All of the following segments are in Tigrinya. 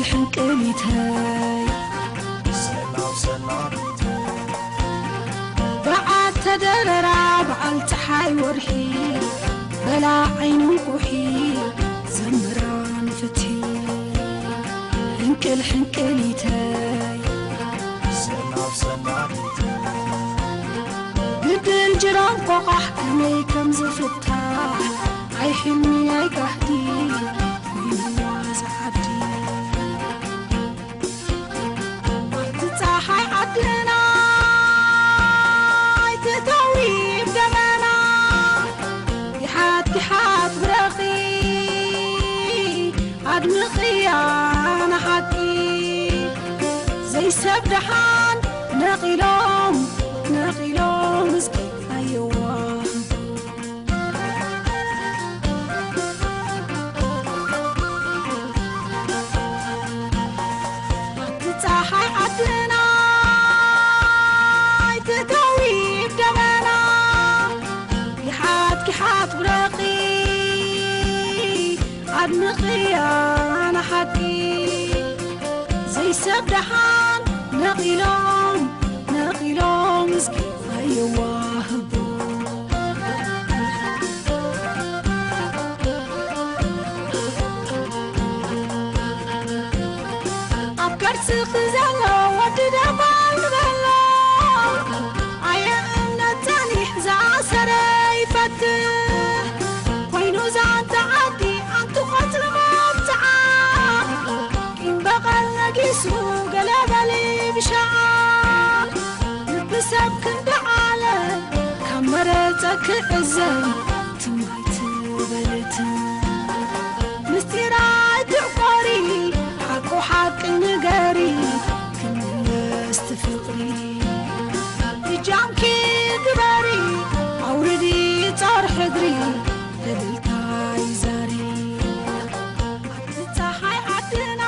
ሕንቅሊተይ ሰላም ሰላም በዓል ተደረራ በዓል ፀሓይ ወርሒ በላ ዓይኑ ቁሒ ዘምራን ፍትሒ ሕንቅል ሕንቅሊተይ ሰላም ሰላም ግድል ጅራም ቆቓሕ ከመይ ከም ዝፍታሕ ኣይ ሕልሚ ኣይ ጋህዲ ኮይንዋ ዝዓዲ ኣቲ ፀሓይ ዓድና ኣይትእተዊ ደመና ይሓት ይሓት ብረኺ ኣድምቕያ ንሓቂ ዘይሰብ ደሓን ነቒሎም ነቒሎም እስኪ ኣየዋ ኣቲ ፀሓይ ዓድና ኣይትእተዊ ደመና ይሓት ይሓት ብረኺ ኣድምቕያ ንሓቂ ዘይሰብ ደሓን ነቒሎም ነቒሎም እስኪ ኣይዋህቦ ኣብ ከርስኺ ዘሎ ወዲ ደባል በሎ ኣየ እምነት ጸኒሕ ዝኣሰረ ይፈትሕ ኮይኑ ዛንታ ዓዲ ኣንቲ ቆጽሊ መብጽዓ ቂም በቐል ነጊሱ ገለ በሊ ብሻዓ ልቢ ሰብ ክንዲ ዓለ ካብ መረጸ ክዕዘብ ትማይ ትበልት ምስጢር ኣይትዕቆሪ ሓቁ ሓቂ ንገሪ ክምለስ ትፍቕሪ እጃምኪ ግበሪ ኣውርዲ ጾር ሕድሪ እልልታይ ዛሪ ኣቲ ፀሓይ ዓድና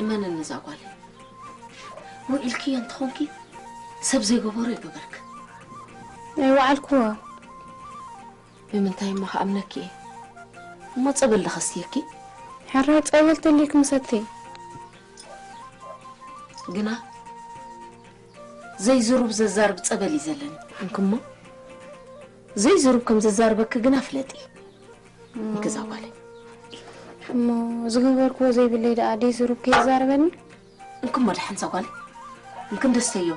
እመንኒ እዛ ጓለይ ውዒልክዮ እንተኾንኪ ሰብ ዘይገበሮ ይገበርክ ኣይወዓልክዎ ብምንታይ እሞ ከኣምነኪ እየ እሞ ጸበል ዶ ከስትየኪ ሕራይ ጸበል ተልዩ ክምሰቲ ግና ዘይዝሩብ ዘዛርብ ጸበል እዩ ዘለኒ እንክሞ ዘይዝሩብ ከም ዘዛርበኪ ግና ፍለጢ እንክዛ ጓለይ እሞ ዝገበርክዎ ዘይብለይ ደኣ ደይ ዝሩብ ከይዛረበኒ እንክሞ ደሓን ዛ ጓለይ እንክንደ ስተዮ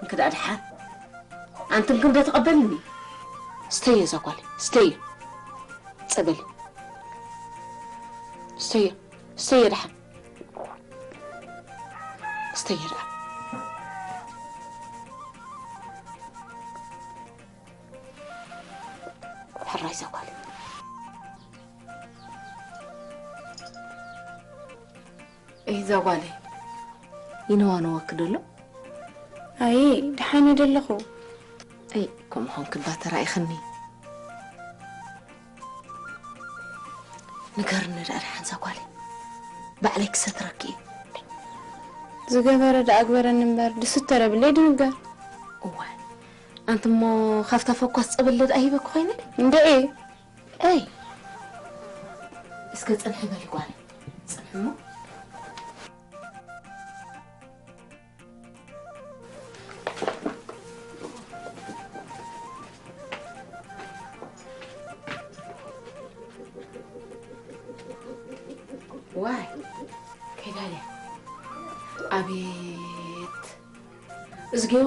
እንክዳ ደሓን ኣንቲ እንክንደ ተቐበልኒ ስተየ ዛ ጓለይ ስተየ ጸበል ስተየ ስተየ ደሓን ስተየ ደኣ ሕራይ ዛ ጓለይ እይ ዛ ጓለይ ይነዋነወኪ ደሎ ኣይ ደሓን ደለኹ ኣይ ከምኡ ኾንኪ እባ ተራኢኽኒ ንገርኒ ደኣ ደሓን ዛ ጓለይ ባዕለይ ክሰትረኪ እየ ዝገበረ ደኣ ግበረኒ እምበር ድስተረ ብለይ ድንገር እዋይ ኣንቲ እሞ ካብታ ፈኳስ ጸበል ደኣ ሂበኪ ኮይነ እንደ እይ እስከ ጽንሒ በሊ ጓለይ ጽንሒ እሞ ዋይ ከይዳልያ ኣቤት እዝግዮ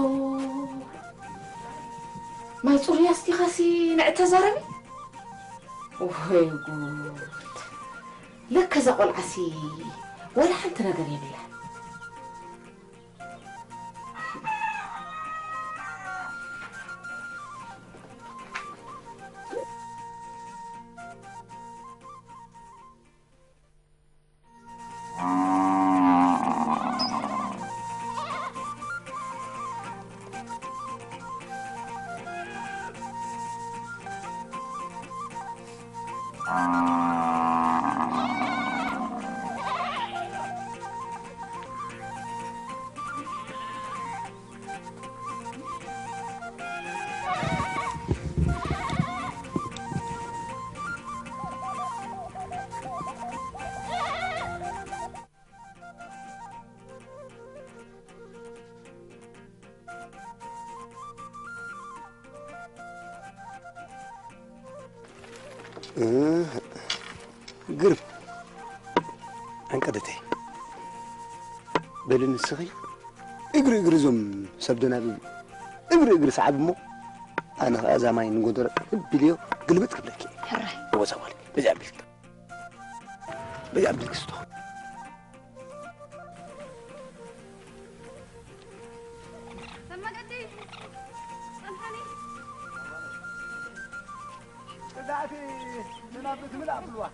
ማይ ጹርያ እስቲኻሲ ንዕተዛረቢ ወይ ጉድ ለከ እዛ ቆልዓሲ ወላ ሓንቲ ነገር የብላ እህ፣ ግርም። ዕንቅደተይ። በሊ ንስኺ እግሪ እግሪ እዞም ሰብ ደናግል እግሪ እግሪ ሰዓብ እሞ፣ ኣነ ኸዓ እዛ ማይ ንጎደረ ክብ ኢለዮ ግልብጥ ክብለኪ። ሕራይ። እወ፣ እዛ ጓል፣ በዚኣ ኣቢልኪ። በዚኣ ኣቢልኪ ስቶ። ሰብ መገዲ፣ ጸንሐኒ። ጽዳእቲ ንናብ ትምላእ ኣብልዋ።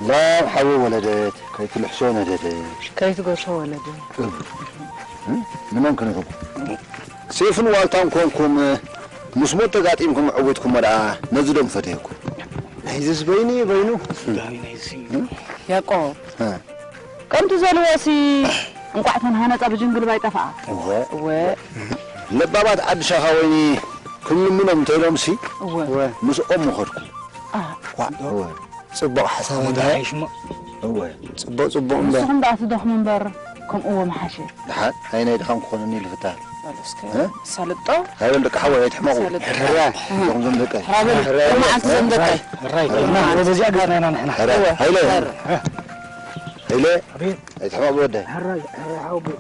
ላም ሓዊ ወለደት፣ ከይትልሕሶ ነደደት። ከይትገሶ ወለደት። እም፣ እም፣ ንመን ክንህብ? ሴፍን ዋልታን ኮንኩም፣ ምስ ሞት ተጋጢምኩም ዕዊትኩሞ ደኣ፣ ነዚ ዶ ምፈተየኩም? ናይዝስ በይኑ እዩ፣ በይኑ። ያዕቆብ፣ እ። ከምቲ ዘልዎሲ እንቋዕ ተንሃነጸ ብጅንግልባ ይጠፍኣ። እወ። እወ። ለባባት ዓዲ ሻኻ ወይኒ ክንልምኖም እንተ ኢሎምሲ፣ እወ። ምስኦም ምኸድኩ። አ። ዋ፣ እወ። ጽቡቕ ሓሳብ እንዳ። እወ። ጽቡቕ፣ ጽቡቕ እምበር። ንስኹም ደኣ ትደኽሙ እምበር፣ ከምኡ እዎ ምሓሸ። ደሓን፣ ኣይ ናይ ድኻም ክኾነኒ ኢሉ ፍታሕ። በል እስከ እ? ሳልጦ። ሃይ በል ደቂ ሓወይ ኣይትሕመቑ። ሳልጦ። ሕራይ። እዞም ዘም ደቀይ። ሕራይ በል። ሕራይ። ሎማዓንቲ ዘም ደቀይ። ሕራይ። ሕራይ። ሎማዓንቲ። በዚ ኣጋጣሚ ኢና ንሕና። ሕራይ። እወ። ሃይለ። ሕራይ። ሃይለ። ኣቤት። ኣይትሕመቕ ብወደይ። ሕራይ፣ ሕራይ ሓወቦይ።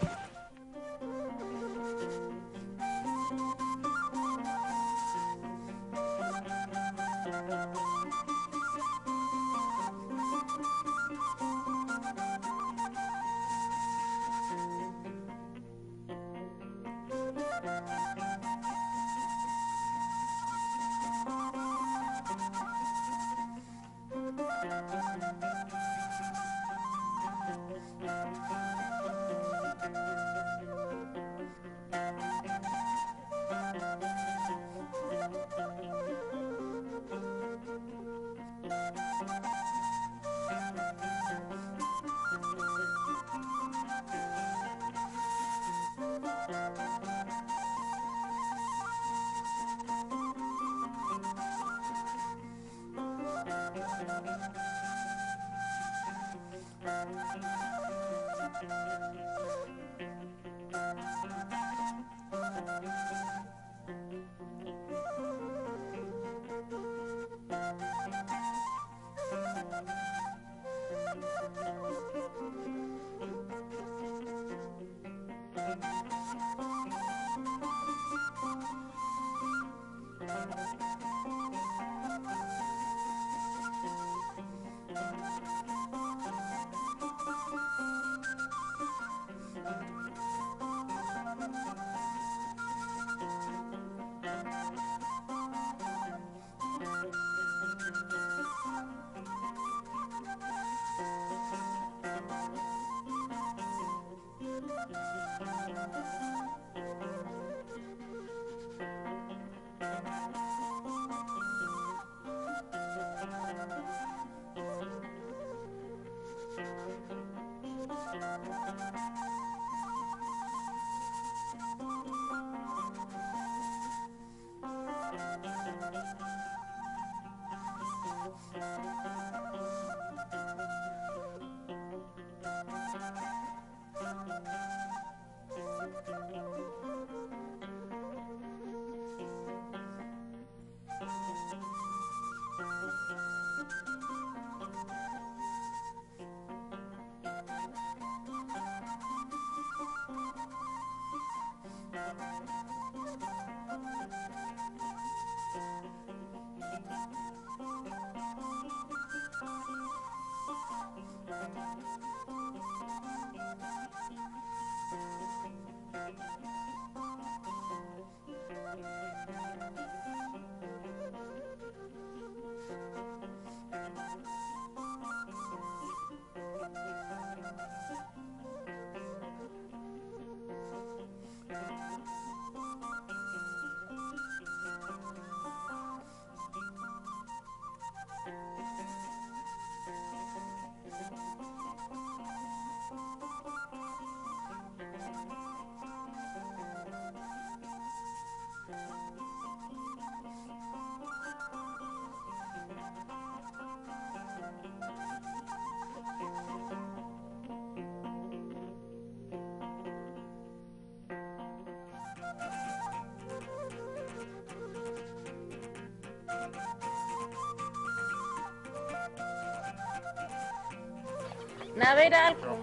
ናበይ ደኣልኩም?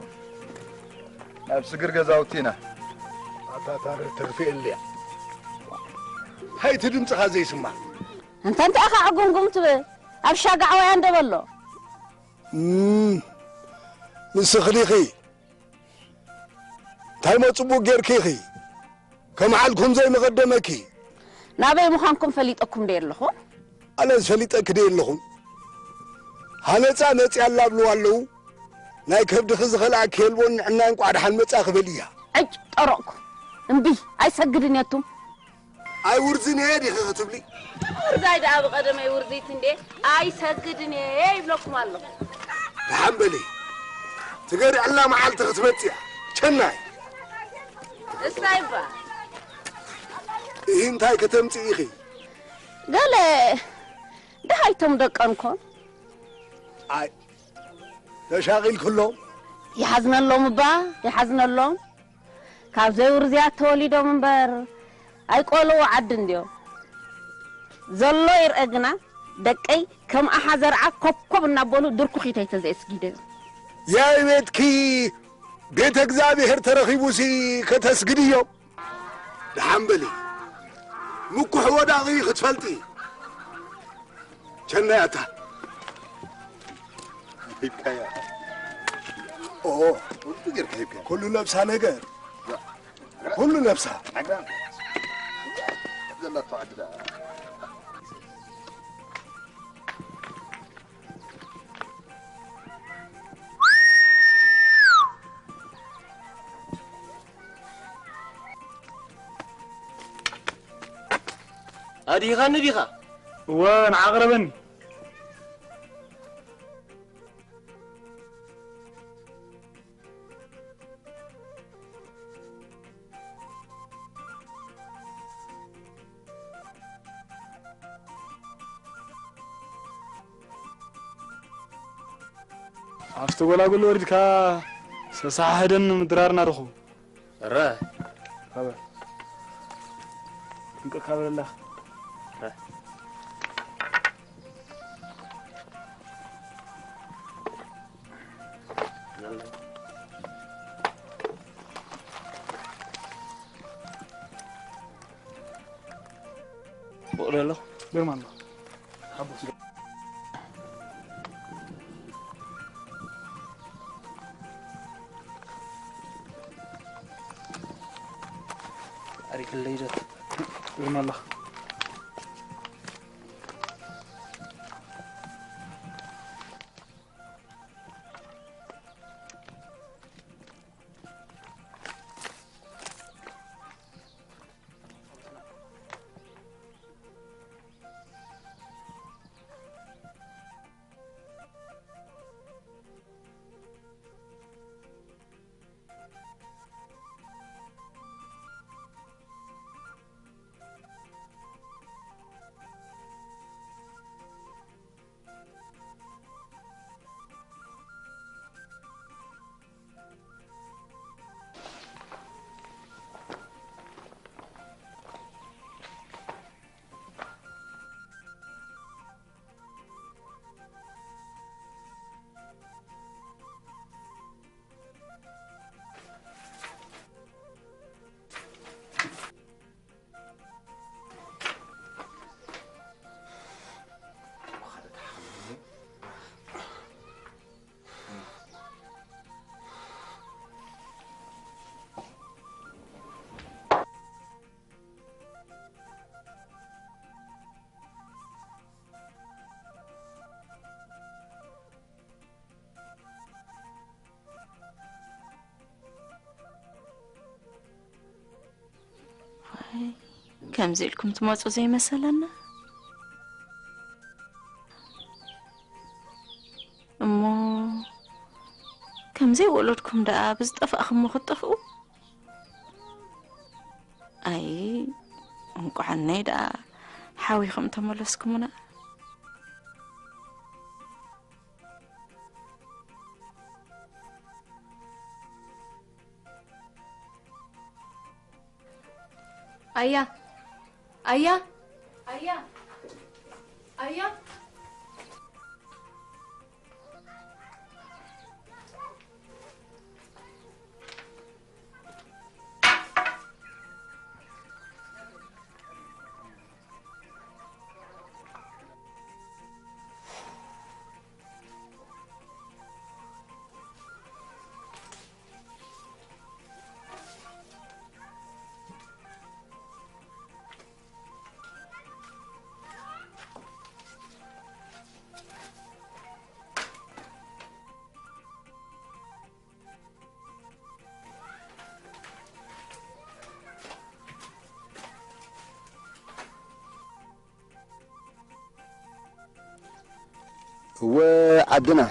ናብ ስግር ገዛውቲ ኢና። ኣታ ታረ ትርፊ እልያ። ሃይቲ ድምፅኻ ዘይስማዕ። እንተ እንታይ ኢኻ ዕጉምጉም ትብል? ኣብ ሻጋዕ ወያ እንደ በሎ። እም፣ ንስኺ ዲኺ? እንታይ እሞ ጽቡቕ ጌርኪ ኢኺ? ከመዓልኩም ዘይመቐደመኪ? ናበይ ምዃንኩም ፈሊጠኩም ዶ ኣለኹ? ኣነስ ፈሊጠኪ ዶ ኣለኹ? ሃነጻ መጽያ ኣላ ብልዋ ኣለዉ። ናይ ከብድኺ ዝኸልኣኪ የልቦን ንዕናይ እንቋዕ ደሓን መጻ ክበል እያ። ዕጭ ጠረቕኩ። እምቢ፣ ኣይሰግድን እየ ኣቱም። ኣይ ውርዝን እየ ዲኺ ክትብሊ? ውርዛይ ደኣ ብቐደመይ ውርዝይቲ እንዴ ኣይሰግድን እየ ይብለኩም ኣለኹ። ደሓን በሊ። ትገርዕላ መዓልቲ ክትመጽእ እያ። ቸናይ። እሳይ እባ። እሂ እንታይ ከተምጽኢ ኢኺ? ገለ ደሃይቶም ደቀንኮን። ኣይ ተሻቒልክሎም? ይሓዝነሎም እባ፣ ይሓዝነሎም። ካብ ዘይውርዝያት ተወሊዶም እምበር ኣይቆልኡ ዓዲ እንድዮም። ዘሎ ይርአ ግና ደቀይ ከም ኣሓ ዘርዓ ኮብኮብ እናበሉ ድርኩኺተይ ተዘየስጊደዮም። ያይ ቤትኪ ቤተ እግዚኣብሔር ተረኺቡሲ ከተስግድዮም? ደሓን በሊ። ምኩሕ ወዳቒ ክትፈልጢ። ቸናይ ኣታ። ሂብካያ። ኦ፣ ኩሉ ጌርካ ሂብካ። ኩሉ ነብሳ ነገር። ኩሉ ነብሳ። ዘላቶ ዓዲ ደኣ። ኣዲኻኒ ዲኻ? እወ፣ ንዓ ቅረበኒ። ኣብ ዝተጎላጎለ ወሪድካ ሰሳሓሕደን ምድራርና ድኹ? እረ። ካበ። እንቀ ካበ ለላ። እረ። ብቑል ኣሎ። ግርማ ኣሎ። ሓቦስ። ኣሪክ ለይደት። ግርማ ኣሎ። ከምዚ ኢልኩም ትመጹ ዘይመሰለና። እሞ ከምዘይ ወለድኩም ደኣ ብዝጠፋእኹሞ ክትጠፍኡ? ኣይ፣ እንቋዕነይ ደኣ ሓዊኹም ተመለስኩምና። ኣያ፣ ኣያ፣ ኣያ፣ ኣያ፣ ኣያ። እወ ዓድና፣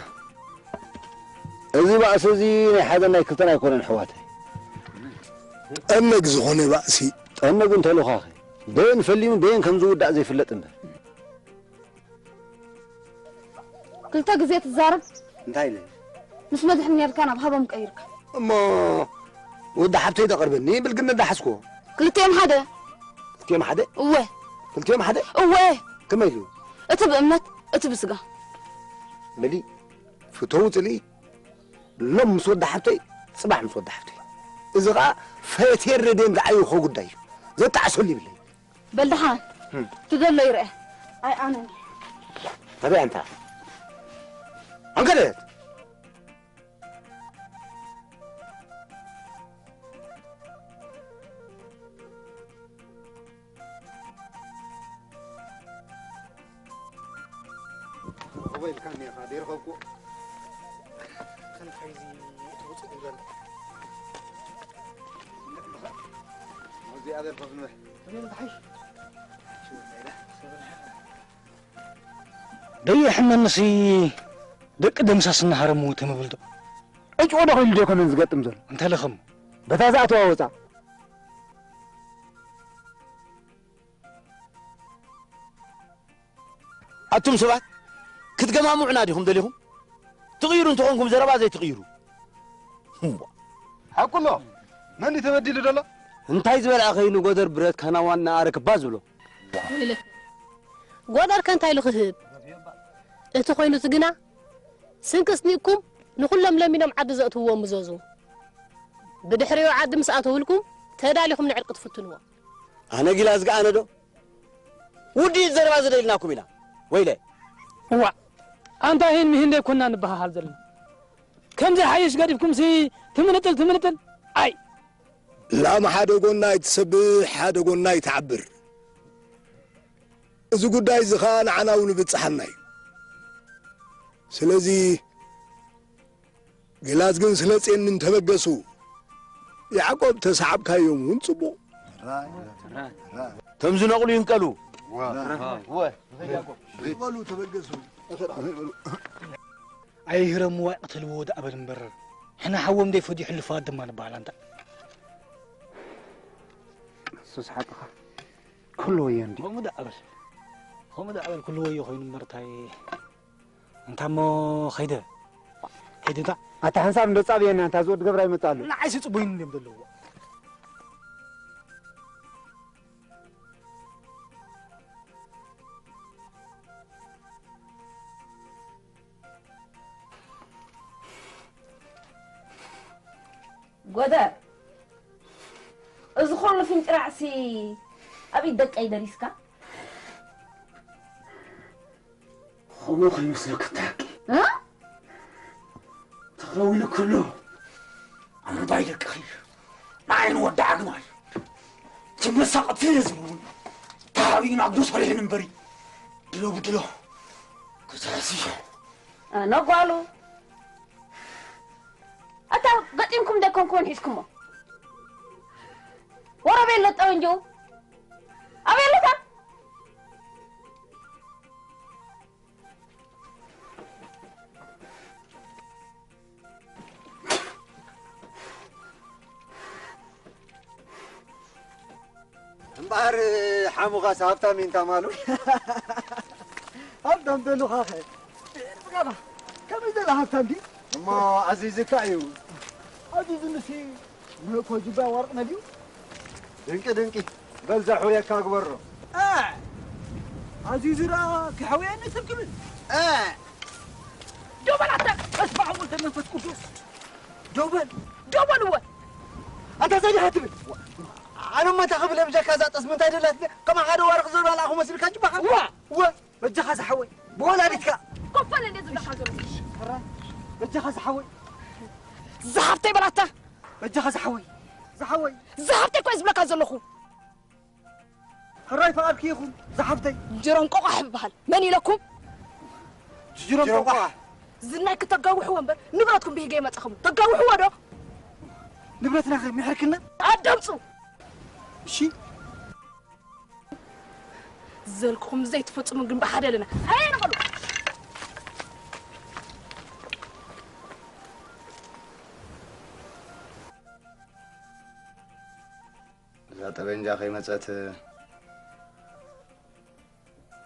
እዚ ባእሲ እዚ ናይ ሓደን ናይ ክልተን ኣይኮነን ኣሕዋተይ። ጠነግ ዝኾነ ባእሲ። ጠነግ እንተሉኻኸ፣ በየን ፈሊሙ በየን ከም ዝውዳእ ዘይፍለጥ እምበር። ክልተ ግዜ ትዛረብ። እንታይ ኢለ? ምስ መድሕን ኔርካ ናብ ሃቦም ቀይርካ። እሞ ወዲ ሓብተይ ደቕርበኒ ብልግነ እንዳሓዝኮ። ክልቲኦም ሓደ። ክልቲኦም ሓደ? እወ። ክልቲኦም ሓደ? እወ። ከመይ ኢሉ? እቲ ብእምነት፣ እቲ ብስጋ። በሊ፣ ፍተው ጽልኢ። ሎም ምስ ወዲ ሓብተይ፣ ጽባሕ ምስ ወዲ ሓብተይ። እዚ ኸኣ ፈትየን ረድየን ዝዓይኹ ጉዳይ እዩ። ዘጣዕሰሉ ይብለይ። በል ደሓን፣ እም። ትደሎ ይርአ። ኣይ ኣነ። ኣበይ ኣንታ? ኣንከደት? እወ ኢልካኒ ኢኻ፣ ደይረኸብኩ። ከንፈይ እዚ እቲ ውፅእ ይበል። እዚኣ ደርፈፍ ንበል። እኔ ልትሓሽ? ደየሕመንሲ ደቂ ደምሳስ እናሃረምዎ ተመብልቶ። ዕጭ ወደ ኾይሉ ዶ ኣይኮነን ዝገጥም ዘሎ? እንተ ለኸም። በታ ዝኣተዋ ወፃ። ኣቱም ሰባት ክትገማምዑና ዲኹም ደሊኹም? ትቕይሩ እንተኾንኩም ዘረባ ዘይትቕይሩ። እዋ። ሓቁ ኣሎ። መን እዩ ተበዲሉ ዘሎ? እንታይ ዝበልዐ ኸይኑ ጎደር ብረት ካናዋና ኣረክባ ዝብሎ? ወይለክ። ጎደር ከ እንታይ ኢሉ ክህብ? እቲ ኾይኑ እቲ ግና ስንክስ ኒእኩም ንኹሎም ለሚኖም ዓዲ ዘእትውዎም ምዘዙ። ብድሕሪኡ ዓዲ ምስ ኣተውልኩም ተዳሊኹም ንዕርቂ ትፍትንዎ። ኣነ ጊላዝ ከኣ ኣነ ዶ? ውዲት ዘረባ ዘደልናኩም ኢና። ወይለ። እዋ፣ ኣንታ ሂን ምሂን ደይኮና ንበሃሃል ዘለና። ከምዚ ሓይሽ ገዲፍኩምሲ ትምንጥል፣ ትምንጥል። ኣይ። ላም ሓደ ጎና ኣይትሰብሕ፣ ሓደ ጎና ኣይትዓብር። እዚ ጉዳይ እዚ ኸኣ ንዓና እውን ይብጽሓና እዩ። ስለዚ ግላዝ ግን ስለ ጼንን ተበገሱ። ያዕቆብ ተሰዓብካዮም እውን ጽቡቕ። እቶም ዝነቕሉ ይንቀሉ። በሉ ተበገሱ። ኣይህረምዋ ይቕተልዎ ደኣ በል እምበር፣ ሕና ሓዎም ደይፈድዩ ሕልፋት ድማ ንበሃል ኣንታ። እሱስ ሓቅኻ። ኩሉ ወዮ እንድዩ። ከምኡ ደኣ በል። ከምኡ ደኣ በል፣ ኩሉ ወዮ ኮይኑ እምበር እንታይ። እንታ እሞ ኸይደ። ኸይደ እንታ። ኣታ ሓንሳብ እንዶ ጻብየና፣ እንታ እዚ ወዲ ገብራ ይመጽእ ኣሎ። ንዓይሲ ጽቡይን እንድዮም ዘለውዎ። ጎደር፣ እዚ ኹሉ ፍንጭራዕሲ ኣብ ኢድ ደቀይ ደሪስካ? ከምኡ ከይመስለካ እቲ ሓቂ። እ? ተኸዊሉ ከሎ ኣንባይ ደቅኺ ንዓይን ወዲ ዓግማይ እቲ መሳቐቲ ህዝቢ እውን ተሃቢና ግዶ ሰሪሕን እምበሪ ድሎ ብድሎ ክተሃስዮ። ኣነ ጓሉ። ኣታ ገጢምኩም ደኮንኩን ሒዝኩሞ። ወረቤሎ ጠበንጆ። ኣበይ ኣለኻ? እምበኣር ሓሙኻስ ሃብታም እዩ እንታ ማሉ። ሃብታም በሉኻኸ። ብጋባ ከመይ ዘላ ሃብታም ድዩ? እሞ ኣዚዙካ እዩ። ኣዚዙ ንሲ ምእኮ ጅባ ዋርቕ ነድዩ? ድንቂ ድንቂ። በል ዘሕውየካ ግበሮ። እ! ኣዚዙ ደኣ ክሕውየኒ ትብል ክብል። እ! ደው በል ኣታ! በስመ ኣብ ወወልድ ወመንፈስ ቅዱስ። ደው በል። ደው በልዎ። ኣንታ ዘዲኻ ትብል። ኣነ እሞ እንታይ ክብል እየ ብጀካ እዛ ጠስሚ እንታይ ደላት? ከማ ሓደ ዋርቕ ዝብል ኣልኣኹ መስልካ ጅባኻ? ዋ! ወ! በጃኻ ዝሓወይ። ብወላዲትካ። ኮፈል እንዴ ዝብለካ ዘሎ? ሕራይ። በጃኻ ዝሓወይ። ዝሓፍተይ በላታ። በጃኻ ዝሓወይ። ዝሓወይ። ዝሓፍተይ እኮ እየ ዝብለካ ዘለኹ። ሕራይ ፍቓድኪ ይኹን ዝሓፍተይ። ጅሮም ቆቋሕ ይበሃል። መን ኢለኩም? ጅሮም ጅሮም ቆቋሕ። ቆቋሕ። ዝናይ ክተጋውሕዎ እምበር ንብረትኩም ብሂገ ይመጻኹም። ተጋውሕዎ ዶ? ንብረትና ከ ምሕርክና? ኣደምጹ። እሺ። ዘልክኹም ዘይትፈጽሙ ግን ብሓደ ኣለና። ሃየ ንኸዱ። እዛ ጠበንጃ ከይመጸት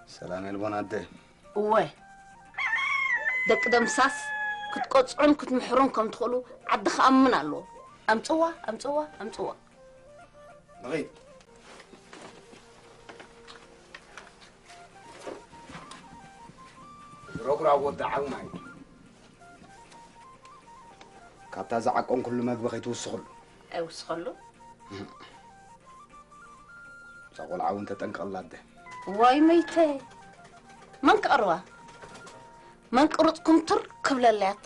ሰላም የልቦን ኣደ። እወ፣ ደቂ ደምሳስ ክትቀጽዑን ክትምሕሩን ከም ትኽእሉ ዓዲ ክኣምን ኣለዎ። ኣምጽዋ፣ ኣምጽዋ፣ ኣምጽዋ። ንኺድ። ረጉራግ ወዲ ዓብማይ። ካብታ ዝዓቀንኩሉ መግቢ ከይትውስኽሉ። ኣይውስኸሉ። እዛ ቆልዓ እውን ተጠንቀቕላ ኣደ። ዋይ መይተይ። መን ክቐርባ? መን ቅሩጽ ኩምትር ክብለለይ ኣታ?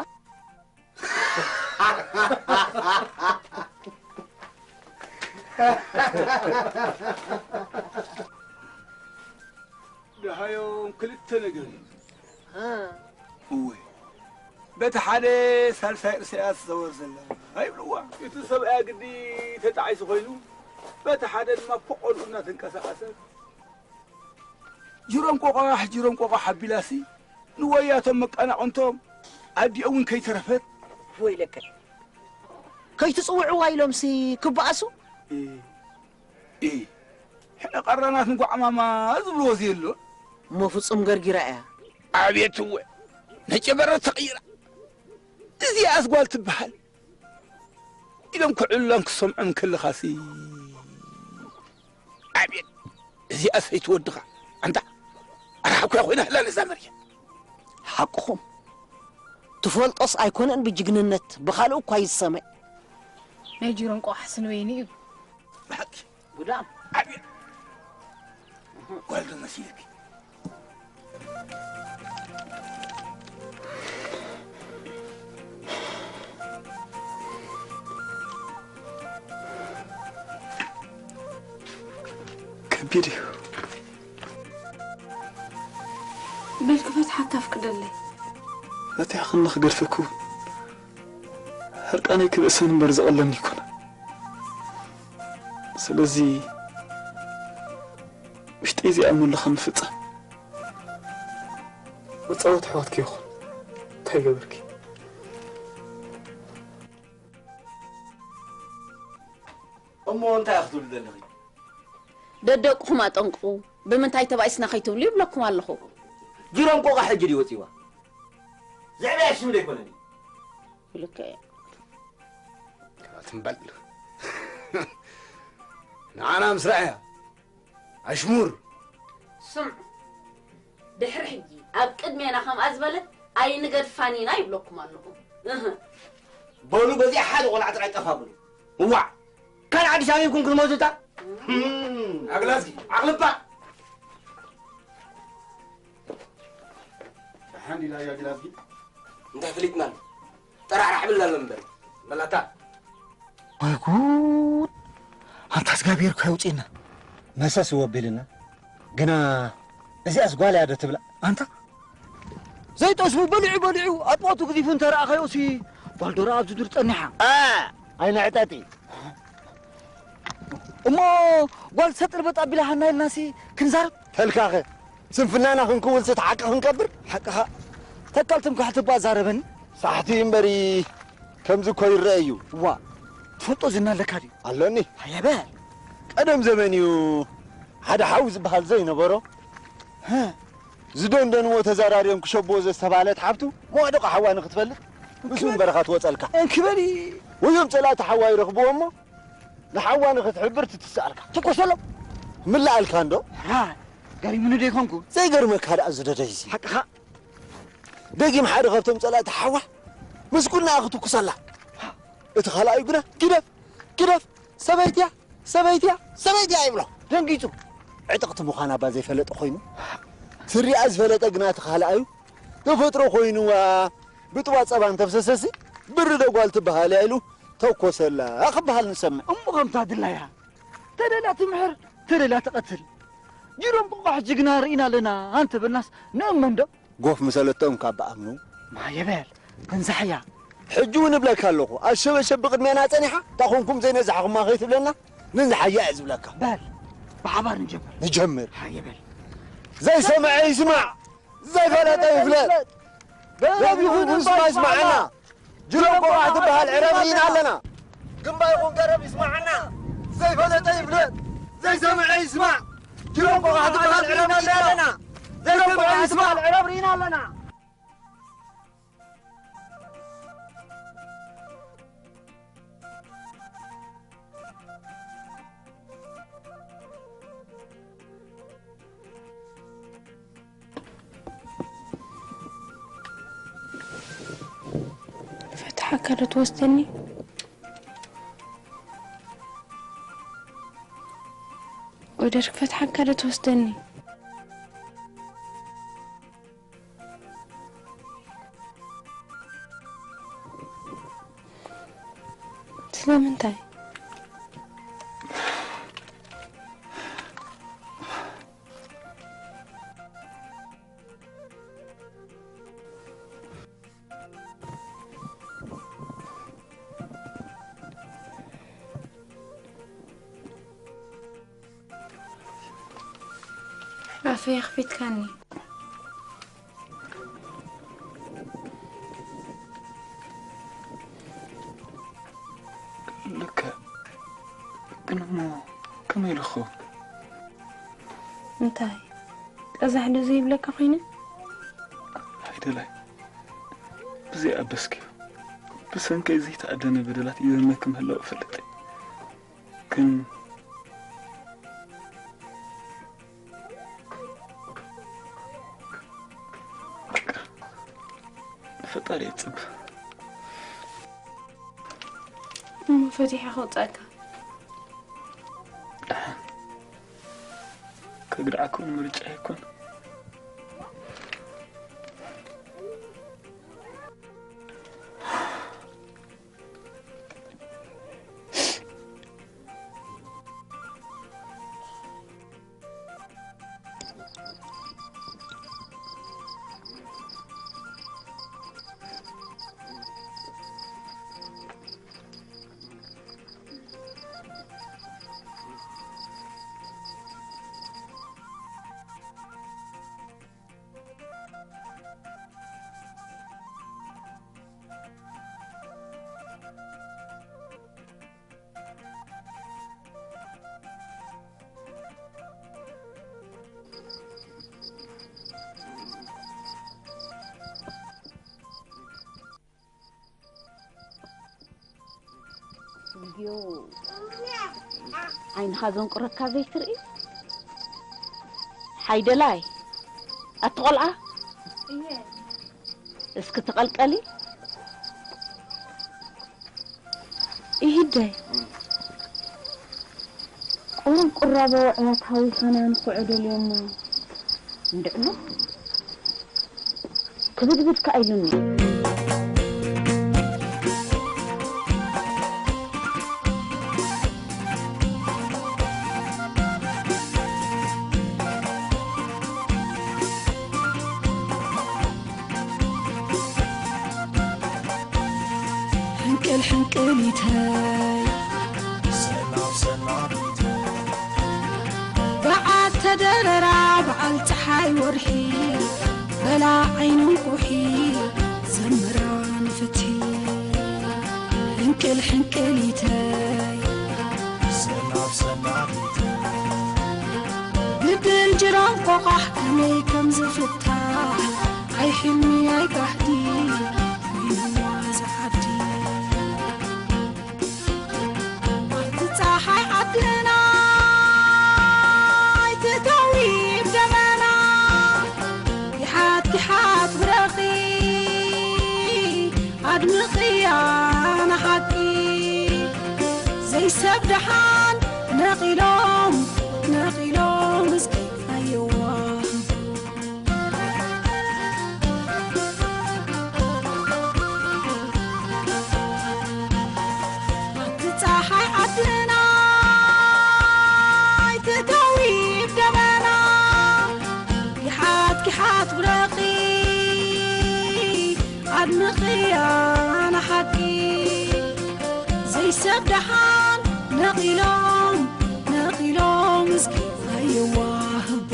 ደሃዮም ክልተ ነገር እዩ። እወ፣ በቲ ሓደ ሳልሳይ ርእሰያ ትዘወር ዘላ ኣይብልዋ። እቲ ሰብኣያ ግዲ ተጣዒሱ ኮይኑ፣ በቲ ሓደ ድማ ፎቆልኡ እናተንቀሳቐሰ፣ ጅሮም ቆቋሕ፣ ጅሮም ቆቋሕ ኣቢላሲ፣ ንወያቶም መቀናቕንቶም ኣዲኦም እውን ከይተረፈት። ወይለከ፣ ከይትጽውዕዋ ኢሎምሲ ክበኣሱ? እ፣ እ፣ ሕነ ቀራናት ንጓዕማማ ዝብልዎ ዘየሎ። እሞ ፍጹም ገርጊራ እያ። ኣቤት እወ፣ ነጨበረት ተቐይራ። እዚኣስ ጓል ትበሃል ኢሎም ክዕሉላን ክሰምዖም ከለኻሲ፣ ኣቤት፣ እዚኣ ሰይቲ ወድኻ። ኣንታ፣ ኣርሓኩያ ኮይና ህላል እዛ መርየ። ሓቅኹም። ትፈልጦስ ኣይኮነን ብጅግንነት፣ ብኻልእ እኳ ይሰመ። ናይ ጅሮም ቆሓ ስንበይኒ እዩ። ብሓቂ። ጉዳም። ኣቤት። ጓል ዶ መሲልኪ? ከቢድ እዩ። በል ክፈትሓካ ኣፍቅደለይ። ፈቲሐ ክንዲ ክገድፈኪ እውን ሕርቃነይ ክብእሰኒ እምበር ዝቐለኒ ኣይኮነን። ስለዚ ውሽጠይ ዘይኣምነሉ ከም ምፍጻም መጻወቲ ኣሕዋትኪ ይኹን። እንታይ ገበርኪ? እሞ እንታይ ክትብሉ ዘለኺ? ደደቅኹም ኣጠንቅቑ፣ ብምንታይ ተባኢስና ከይትብሉ ይብለኩም ኣለኹ። ጅሮም ቆቋ ሕጂ ድዩ ወጺዋ? ዘዕበያ ሽም ዘይኮነን እዩ። ልክዕ። ትም በል። ንዓና ምስራዕ እያ። ኣሽሙር። ስምዑ፣ ድሕሪ ሕጂ ኣብ ቅድሜና ከምኣ ዝበለት ኣይንገድፋን ኢና ይብለኩም ኣለኹ። እህ። በሉ በዚኣ ሓደ ቆልዓ ጥራይ ጠፋ በሉ። እዋዕ! ካልእ ኣዲስ ኣበባ ይኩን ክንሞት እታ? ኣግላዝጊ፣ ዓቕልባ! ደሓን ዲላ እያ ግላዝጊ? እንታይ ፈሊጥና ኣሎ? ጠራዕራዕ ብልና ኣሎ እምበር። በላታ። ወይ ጉድ! ኣንታ እግዚኣብሔር እኮ የውፅእና። መሰስ ወቢልና። ግና እዚኣስ ጓል እያ ዶ ትብላ? ኣንታ ዘይጠስሙ በሊዑ በሊዑ ኣጥዋቱ ግዚፉ እንተረኣኻዮሲ ባልዶራ ኣብዚ ዱር ጸኒሓ። ኣ፣ ኣይንዕጠጢ። እሞ ጓል ሰጥር በጥ ኣቢላ ሃና ኢልናሲ ክንዛረብ? ተልካኸ ስንፍናና ክንክውል ስተሓቂ ክንቀብር? ሓቅኻ ተካል ትምክሕቲ እባ ዛረበኒ። ሳሕቲ እምበሪ ከምዚ እኮ ይረአ እዩ። ዋ ትፈልጦ ዝና ኣለካ ድዩ? ኣሎኒ። ሃየ በል። ቀደም ዘመን እዩ ሓደ ሓው ዝበሃል ዘይነበሮ። ዝደንደንዎ ተዛራርዮም ክሸብዎ ዘስተባለት ሓብቱ መዋድቕ ሓዋ ንክትፈልጥ ምስ እምበረኻ ትወፀልካ። እንክበሊ። ወዮም ፀላእቲ ሓዋ ይረኽብዎ እሞ ንሓዋ ንክትሕብር ትትስኣልካ። ትኮሰሎም። ምላኣልካ እንዶ። ራ ገሪሙኒ ዶ ይኾንኩ? ዘይገርመካ ደኣ ዝደደይ እዚ። ሓቅኻ። ደጊም ሓደ ካብቶም ጸላእቲ ሓዋ ምስ ጉናኣ ክትኩሰላ። እቲ ካልኣዩ ግና ግደፍ፣ ግደፍ፣ ሰበይትያ፣ ሰበይትያ፣ ሰበይትያ ይብሎ። ደንጊጹ። ዕጥቕቲ ምዃና እባ ዘይፈለጠ ኮይኑ። ስሪኣ ዝፈለጠ ግና እቲ ካልኣዩ ተፈጥሮ ኮይኑዋ ብጥዋ ጸባ እንተፍሰሰሲ ብሪ ዶ ጓል ትበሃል እያ ኢሉ ተኮሰላ ክበሃል ንሰምዕ። እሞ ከምታ ድላያ ተደልያ ትምሕር፣ ተደልያ ትቐትል። ጅሮም ቆቋሕ ጅግና ርኢና ኣለና ኣንተበልናስ ንእመን ዶ? ጎፍ ምሰለቶም ካብ ብኣምኑ። ማየ በል፣ ተንሳሕያ። ሕጂ እውን እብለካ ኣለኹ፣ ኣሸበሸብ ብቕድሜና ጸኒሓ፣ እታ ኾንኩም ዘይነዛሕኹማ ከይትብለና፣ ንንዛሓያ እየ ዝብለካ። በል፣ ብሓባር ንጀምር። ንጀምር። ሃየ በል። ዘይሰምዐ ይስማዕ፣ ዘይፈለጠ ይፍለጥ። ገረብ ይኹን ህዝባ ይስማዓና። ጅሮም ቆቋሕ ትበሃል ዕረብ ርኢና ኣለና። ግንባ ይኹን ገረብ ይስማዓና። ዘይፈለጠ ይፍለጥ፣ ዘይሰምዐ ይስማዕ። ጅሮም ቆቋሕ ትበሃል ዕረብ ርኢና ኣለና። ጅሮም ቆቋሕ ይስማዕ። ዕረብ ርኢና ኣለና። ክፈትሓካ ዶ ትወስደኒ? ወደር ክፈትሓካ ዶ ትወስደኒ? ስለምንታይ? ኣፈይ ኣኽፊትካኒ። ልክዕ። ግን እሞ ከመይ ኢሉ ክኸውን? እንታይ? ቀዛሕ ዶ ዘይብለካ ኮይነ? ኣይደላይ። ብዘይ ኣበስክዮ፣ ብሰንከይ ዘይተኣደነ በደላት ይበነኪ ምህላው እፈልጥ እየ። ግን በቃ፣ ንፈጣሪ እጽብ። እሞ ፈቲሐ ከውጻእካ። ደሓን። ከግድዓኩም ምርጫ ይኮን። እንድዮ ዓይንኻ ዘንቁረካ ዘይትርኢ? ሓይደላይ፣ ኣቲ ቆልዓ፣ እስኪ ተቐልቀሊ። ይሂደይ። ቁሩብ ቁራቦ ውዕያት ሃዊኸና ንኹዖ ደልዮሞ እንድዕሎ ክብድብድ ከኣ ኢሉኒ። ሕንቅል ሕንቅሊተይ ሰናብ ሰናቢተይ ደረራ በዓል ፀሓይ ወርሒ በላ ዓይኑ እንቁሒ ዘምራ ንፍትሒ ሕንቅል ሕንቅሊተይ ሰናብ ሰናቢተይ ግድል ጅራም ቆቓሕ ከመይ ከም ዝፍታሕ ኣይ ሕልሚ ኣይ ጋሕዲ ወይንዋ ዝዓዲ ኣንቲ ፀሓይ ዓድና ኣይትተዊ ደመና ይሓት ይሓት ብረኺ ኣድምቕያ ንሓቂ ዘይሰብ ደሓን ነቒሎም ነቒሎም እስኪ ኣየዋ ኣንቲ ፀሓይ ዓድና ኣይትተዊ ደመና ይሓት ይሓት ብረኺ ኣድምቕያ ንሓቂ ዘይሰብ ደሓን ነቒሎም ነቒሎም እስኪ ኣይዋህቡ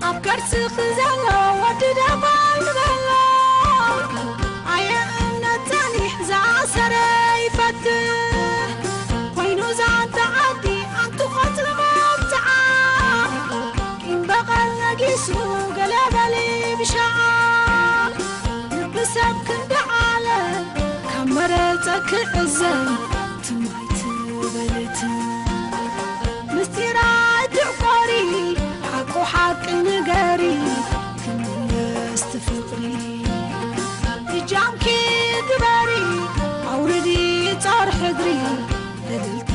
ኣብ ከርስኺ ዘሎ ወዲ ደባይ ንበሎ ኣየ እምነት ጸኒሕ ዝኣሰረ ይፈትሕ ኮይኑ ዛንታ ዓዲ ኣንቲ ቆጽሊ መብጽዓ ቂም በቐል ነጊሱ ገለ በሊ ብሻዓ ልቢ ሰብ ክንዲ ዓለ ካብ መረጸ ክዕዘን ትማይ ትበልት ምስጢር ኣይትዕቆሪ ሓቁ ሓቂ ንገሪ ክምለስ ትፍቕሪ እጃምኪ ግበሪ ኣውርዲ ጾር ሕድሪ በደልኪ